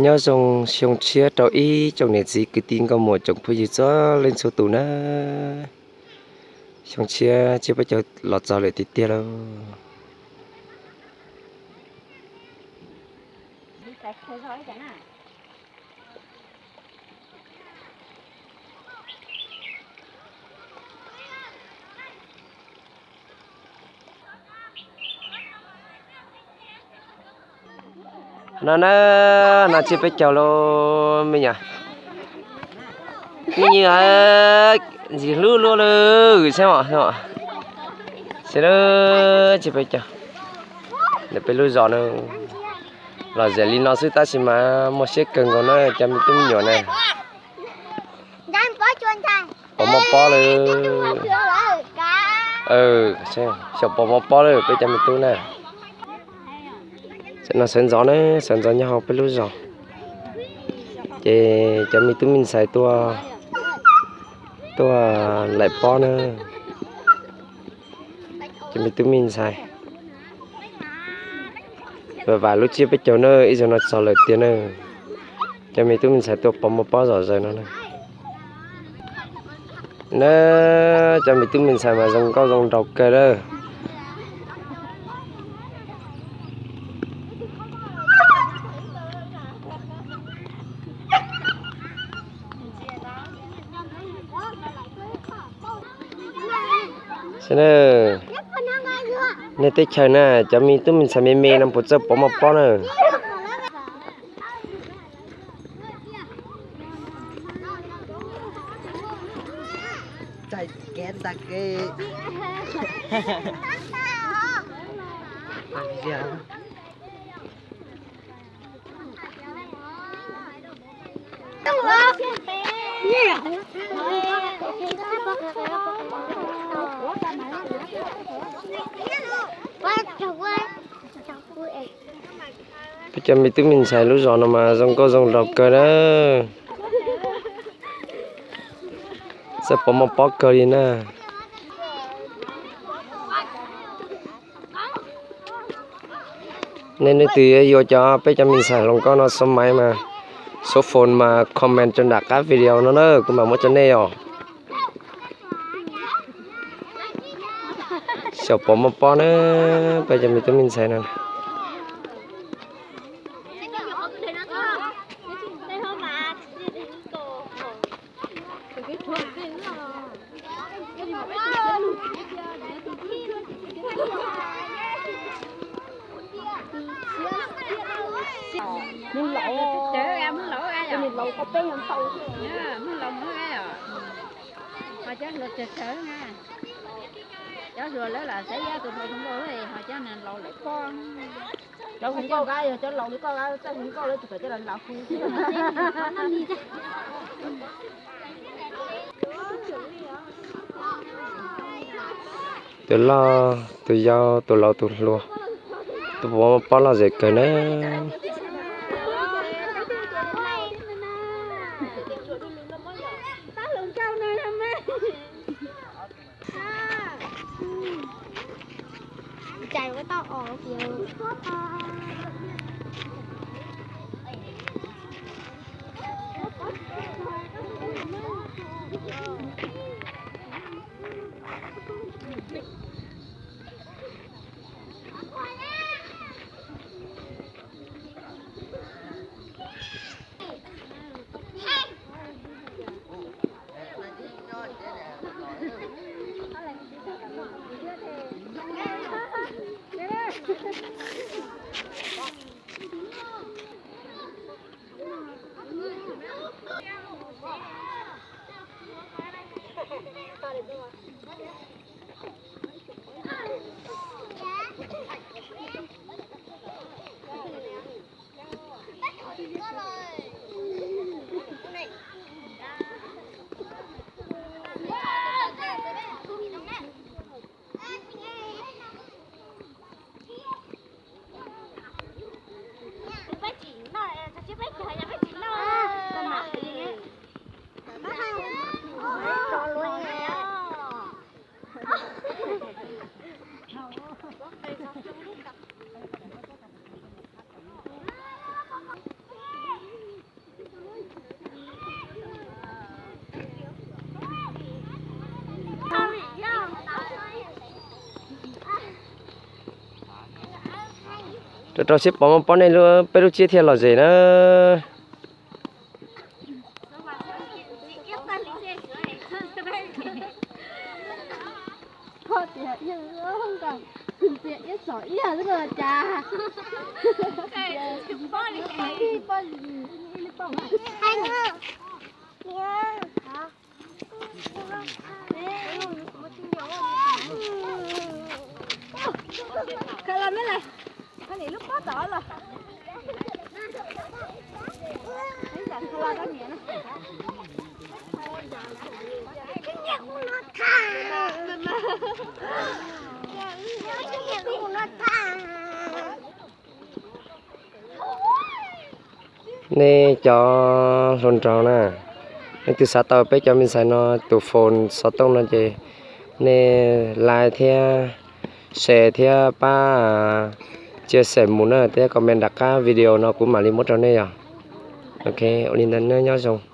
Nyob zoo xyoo tshiab rau ib tsoom niam txiv kwv tij nkauj muam tsoom phooj ywg txhua leej txhua tus na. Xyoo tshiab tsiab peb caug los txog lawm tiag tiag lauj. No na, no tsiab peb caug lauj me nyuam. Ib nyuag ntxim hlub luaj lawm saib os. Saib na, tsiab peb caug. Ntawm peb lub zos no los zem li no xwb tab sis mas muaj siab kawg nkaus na cov me tub me nyuam na. Pov mov pob lawm. Xyov pov mov pob lawm peb cov me tub na. Tam no sawv ntxov na, sawv ntxov nyob hauv peb lub zos. Ces cov me tub me ntxhais tuaj, tuaj laim pob na. Cov me tub me ntxhais, vam vam lub tsiab peb caug na, ib zaug no txog lawm tiag na. Cov me tub me ntxhais tuaj pov mov pob zom zaws no na. Na, cov me tub me ntxhais mas zoo nkauj zoo nraug kawg lawm. Nej teb chaws na, cov me tub me ntxhais me me no puas txawj pov mov pob na? Peb cov me tub me ntxhais lub zos no mas zoo nkauj zoo nraug kawg na. Txawj pov mov pob kawg li na. Nej leej twg yuav cov peb cov me ntxhais hluas nkauj no số máy mas, số phone mas comment rau nram qab video no na kuv mam muab rau nej os. Xyaum pov mov pob na, peb cov me tub me ntxhais no. Ho cov hluas tsawg tsawg na, cov hluas lawv lam saib yab tus hluas nkauj, ho cov neeg laus lawm pob. Cov hluas nkauj kab yog cov laus li koj kab, txawj hluas nkauj lawv tsis kam coj los laus hu. Tus loj tus yau tus laus tus hluas, tuaj pov mov pob lom zem kawg na. Rau sib pov pob nej lub, peb lub tsiab thiaj lom zem na. Nej cov hluas nraug na, nej twg xav tau peb cov me ntxhais no tus phone xov tooj no ces nej like thiab share thiab pab chia sẻ mus na, thiab comment rov qab video no kuv mam li muab rau nej yom. Ok, ua li ntawd nyob zoo.